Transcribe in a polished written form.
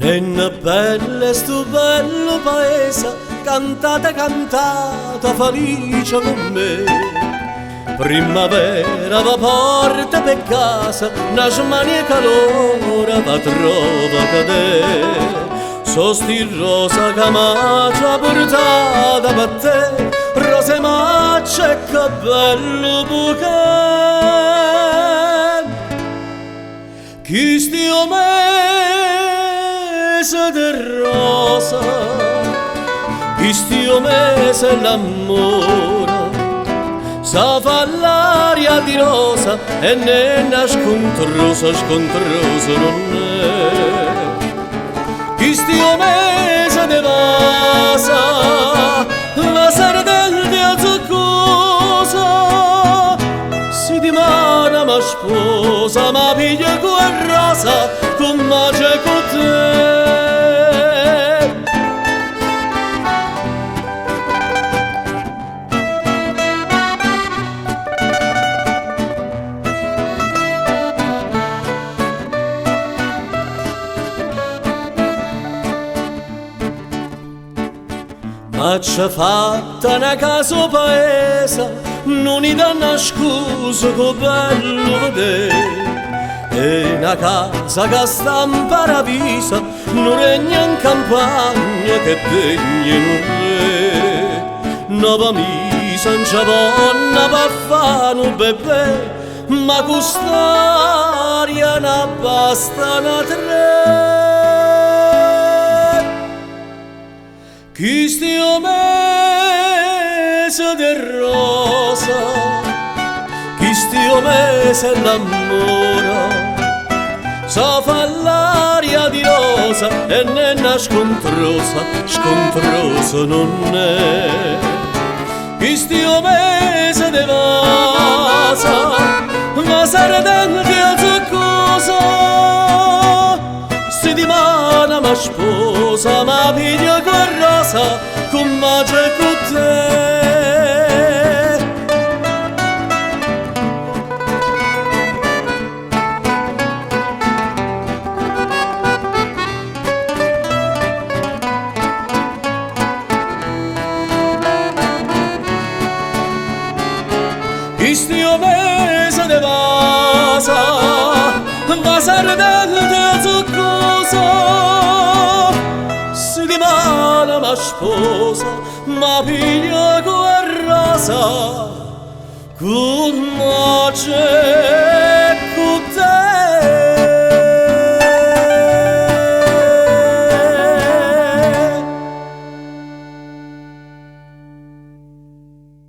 E 'na bella stu bello paese, cantate, cantate, felice con me. Primavera va porta per casa, una smania calore va trova cadere. So sti rosa che m'ha portata per te, rose macce che bello bouquet. Chi sti mese di rosa, chi sti mese l'amore, sa fa l'aria di rosa e nella scontrosa, scontrosa non è. Chi sti mese di rosa, la sera del zuccosa, si dimana ma sposa, ma piglia quel rosa, come c'è con te. Ma c'è fatta una casa paese, non mi danno scusa che bello vedere. E una casa che sta in paradiso, non regna in campagna che degna un re. Nova misa in ciavonna va fare un bebè, ma quest'aria non basta una tre. Chi sti mese di rosa, chi sti mese l'amore, sa fa l'aria di rosa e nella scontrosa, scontrosa non è. Chi sti mese di rosa, ma sarà dentro zuccosa, si dimana ma sposa, ma piglia quel rosa, come c'è con te. Chi sti mese di rosa, va sardente zuccosa, si dimana ma sposa, ma piglia quel rosa, come c'è.